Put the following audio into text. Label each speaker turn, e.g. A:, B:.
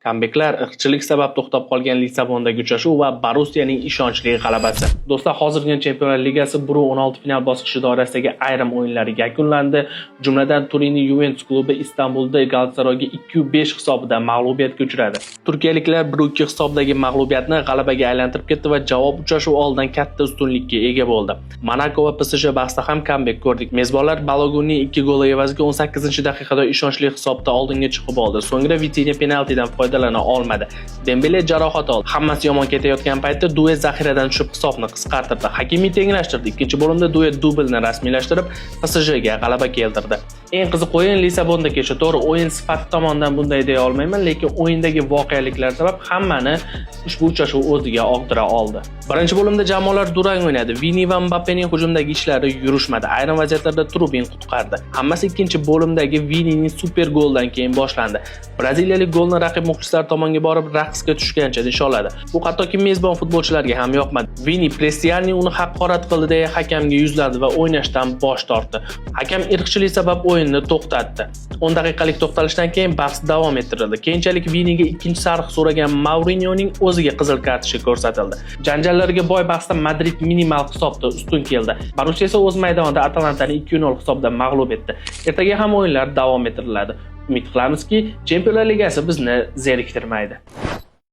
A: Kambeklar, irqchilik sabab to'xtab qolgan Lissabondagi uchrashuv va Borussiyaning ishonchli g'alabasi. Do'stlar, hozirgina Chempionlar Ligasi 1/16 final bosqichi doirasidagi ayrim o'yinlari yakunlandi. Jumladan, Turinning Yuventus klubi Istanbulda Galatasarayga 2-5 hisobida mag'lubiyatga uchradi. Turkiyaliklar 1-2 hisobidagi mag'lubiyatni g'alabaga aylantirib ketdi va javob uchrashuv oldidan katta ustunlikka ega bo'ldi. Monako va PSG bahsida ham kambek ko'rdik. Mezbonlar Balogunning 2 goli evaziga 18-daqiqada ishonchli hisobda oldinga chiqib oldi. So'ngra Vitinha penaltidan foydalana olmadi. Dembele jarohat oldi. Hammasi yomon ketayotgan paytda Due zaxiradan tushib hisobni qisqartirdi. Hakimi tenglashtirdi. Ikkinchi bo'limda Due dublni rasmiylashtirib, PSJga g'alaba keltirdi. Eng qiziq o'yin Lissabonda kechdi. To'g'ri, o'yin sifati tomonidan bunday deya olmayman, lekin o'yindagi voqeliklar sabab hammani ushbu uchrashuv o'ziga og'dira oldi. Birinchi bo'limda jamoalar durang o'ynadi. Vini va Mbappening hujumdagi ishlari yurishmadi. Ayrim vaziyatlarda Trubin qutqardi. Hammasi ikkinchi bo'limdagi Vinining super goldan keyin boshlandi. Braziliyalik golni raqib muxlislar tomonga borib raqsga tushgancha nishonladi. Bu hattoki mezbon futbolchilarga ham yoqmadi. Vini Prestianni uni haqorat qildi deya hakamga yuzlandi va o'ynashdan bosh tortdi. Hakam irqchilik sabab o'yinni to'xtatdi. 10 daqiqalik to'xtalishdan keyin bahs davom ettirildi. Keyinchalik Viniga ikkinchi sariq so'ragan Mourinyoning o'ziga qizil kartochka ko'rsatildi. Janjallarga boy bahsda Madrid minimal hisobda ustun keldi. Borussiya esa o'z maydonida Atalantani 2-0 hisobida mag'lub etdi. Ertaga ham o'yinlar davom ettiriladi. Umid qilamizki, Chempionlar Ligasi bizni zeriktirmaydi.